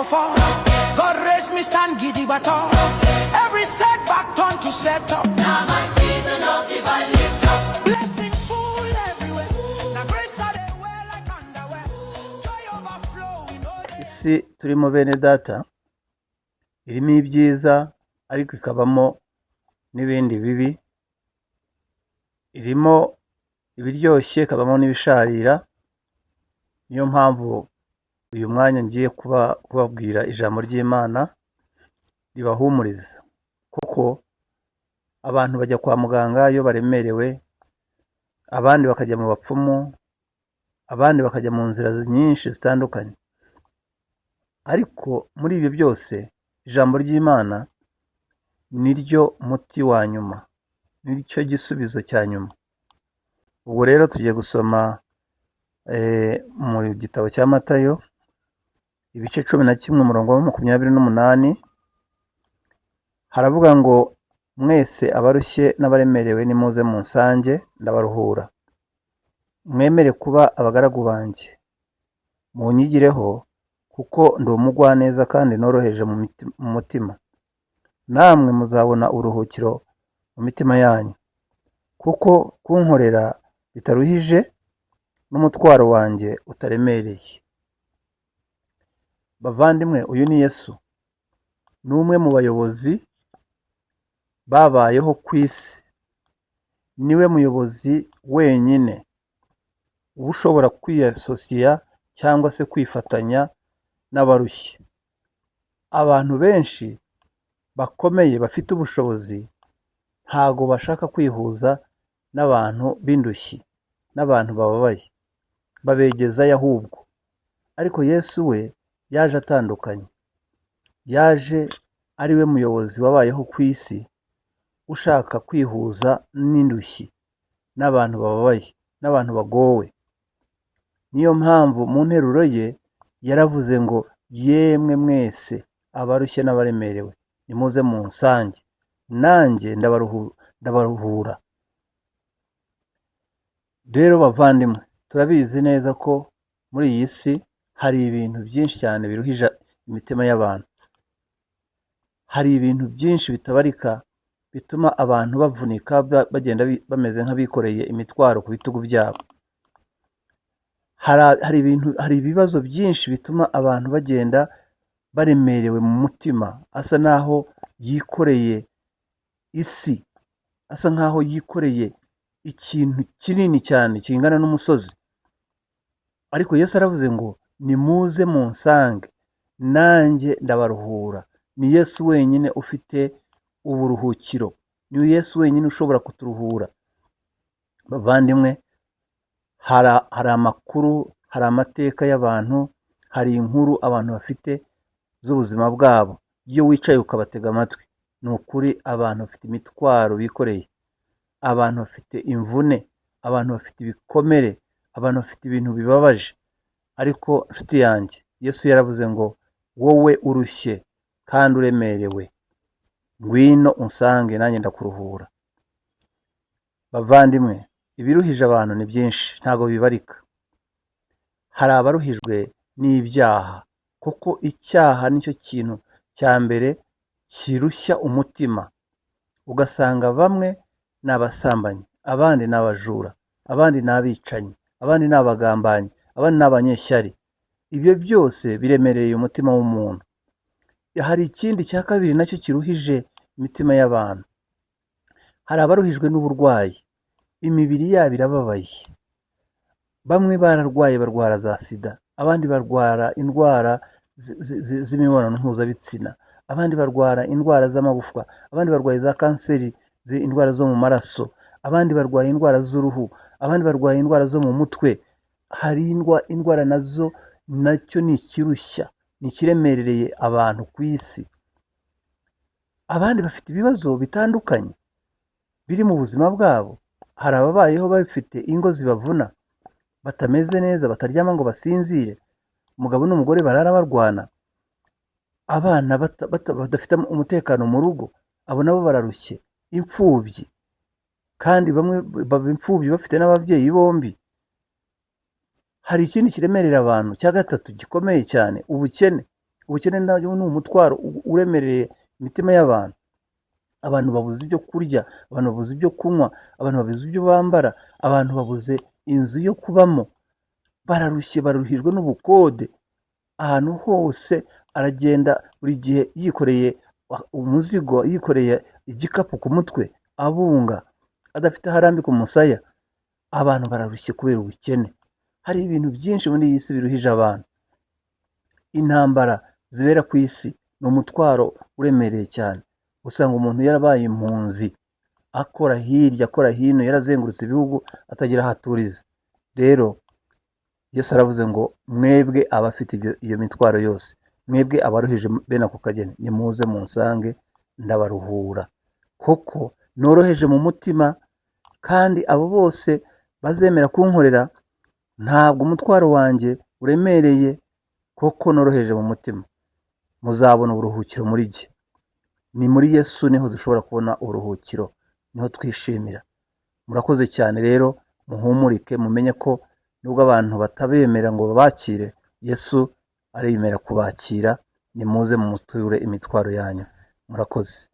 go fall. God raise me stand gidigba tall. Every setback turn to set up. Now my season of divine lift up. Blessing full everywhere. Now grace I dey wear like underwear. Joy overflow, we know they Isi turimo, bene data, irimo ibyiza ariko ikabamo n'ibindi bibi, irimo ibiryoshye ikabamo n'ibisharira. Niyo mpamvu uyu mwanya ngiye kubabwira ijambo ry'Imana ribahumuriza, kuko abantu bajya kwa muganga iyo baremerewe, abandi bakajya mu bapfumu, abandi bakajya mu nzira nyinshi zitandukanye. Ariko muri ibyo byose, ijambo ry'Imana ni ryo muti wa nyuma, ni cyo gisubizo cya nyuma. Ubwo rero tugiye gusoma mu gitabo cya Matayo, ibice 11, umurongo wa 28. Haravuga ngo: "Mwese abarushye n'abaremerewe, nimuze munsange, ndabaruhura. Mwemere kuba abagaragu banjye, munyigireho, kuko ndi umugwaneza kandi noroheje mu mutima, namwe muzabona uburuhukiro mu mitima yanyu, kuko kunkorera bitaruhije n'umutwaro wanjye utaremereye." Bavandimwe, uyu ni Yesu, ni umwe mu bayobozi babayeho ku isi. Niwe muyobozi wenyine uba ushobora kwiyasosiya cyangwa se kwifatanya n'abarushye. Abantu benshi bakomeye bafite ubushobozi ntago bashaka kwihuza n'abantu b'indushyi n'abantu bababaye, babegezayo ahubwo. Ariko Yesu we yaje atandukanye, yaje ari we muyobozi wabayeho ku isi ushaka kwihuza n'indushyi n'abantu bababaye n'abantu bagowe. Niyo mpamvu mu nteruro ye yaravuze ngo: "Yemwe mwese abarushye n'abaremerewe, nimuze munsange, nanjye ndabaruhura." Rero bavandimwe, turabizi neza ko muri iyi si hari ibintu byinshi cyane biruhije imitima y'abantu. Hari ibintu byinshi bitabarika bituma abantu bavunika, bagenda bameze nk'abikoreye imitwaro ku bitugu byabo. Hari ibintu, hari ibibazo byinshi bituma abantu bagenda baremerewe mu mutima, asa naho yikoreye isi, asa nkaho yikoreye ikintu kinini cyane kingana n'umusozi. Ariko Yesu aravuze ngo: "Nimuze munsange, nanjye ndabaruhura." Ni Yesu wenyine ufite uburuhukiro, ni Yesu wenyine ushobora kuturuhura. Bavandimwe, hari amakuru, hari amateka y'abantu, hari inkuru abantu bafite z'ubuzima bwabo. Iyo wicaye ukabatega amatwi, ni ukuri abantu bafite imitwaro bikoreye, abantu bafite imvune, abantu bafite ibikomere, abantu bafite ibintu bibabaje. Ariko nshuti yanjye, Yesu yaravuze ngo: "Wowe urushye kandi uremerewe, ngwino unsange, nanjye ndakuruhura." Bavandimwe, ibiruhije abantu ni byinshi, ntabwo bibarika. Hari abaruhijwe n'ibyaha, kuko icyaha nicyo kintu cya mbere kirushya umutima. Ugasanga bamwe ni abasambanyi, abandi ni abajura, abandi ni abicanyi, abandi ni abagambanyi, abandi ni abanyeshyari. Ibyo byose biremereye umutima w'umuntu. Hari ikindi cya kabiri nacyo kiruhije imitima y'abantu. Hari abaruhijwe n'uburwayi, imibiri yabo irababaye. Bamwe bararwaye, barwara za sida, abandi barwara indwara z'imibonano mpuzabitsina, abandi barwara indwara z'amagufwa, abandi barwaye za kanseri, indwara zo mu maraso, abandi barwaye indwara z'uruhu, abandi barwaye indwara zo mu mutwe. Hari indwara nazo, nacyo ni ikirushya, ni ikiremereye abantu ku isi. Abandi bafite ibibazo bitandukanye biri mu buzima bwabo. Hari ababayeho bafite ingo zibavuna, batameze neza, bataryama ngo basinzire, umugabo n'umugore barara barwana, abana badafite umutekano mu rugo. Abo nabo bararushye. Imfubyi kandi, bamwe baba imfubyi bafite n'ababyeyi bombi. Hari ikindi kiremerera abantu cya gatatu gikomeye cyane: ubukene. Ubukene nabwo ni umutwaro uremereye imitima y'abantu. Abantu babuze ibyo kurya, abantu babuze ibyo kunywa, abantu babuze ibyo bambara, abantu babuze inzu yo kubamo, bararushye, baruhijwe n'ubukode. Ahantu hose aragenda buri gihe yikoreye umuzigo, yikoreye igikapu ku mutwe, abunga, adafite aho arambika umusaya. Abantu bararushye kubera ubukene. Hari ibintu byinshi muri iyi si biruhije abantu. Intambara zibera ku isi ni umutwaro uremereye cyane. Usanga umuntu yarabaye impunzi, akora hirya akora hino, yarazengurutse ibihugu atagira aho aturiza. Rero Yesu aravuze ngo mwebwe abafite iyo mitwaro yose, mwebwe abaruhije bene ako kageni, nimuze munsange ndabaruhura, koko noroheje mu mutima, kandi abo bose bazemera kunkorera, ntabwo umutwaro wanjye uremereye, koko noroheje mu mutima, muzabona uburuhukiro muri jye. Ni muri Yesu niho dushobora kubona uburuhukiro, niho twishimira. Murakoze cyane rero, muhumurike, mumenye ko nubwo abantu batabemera ngo babakire, Yesu aremera kubakira. Nimuze mumuture imitwaro yanyu. Murakoze.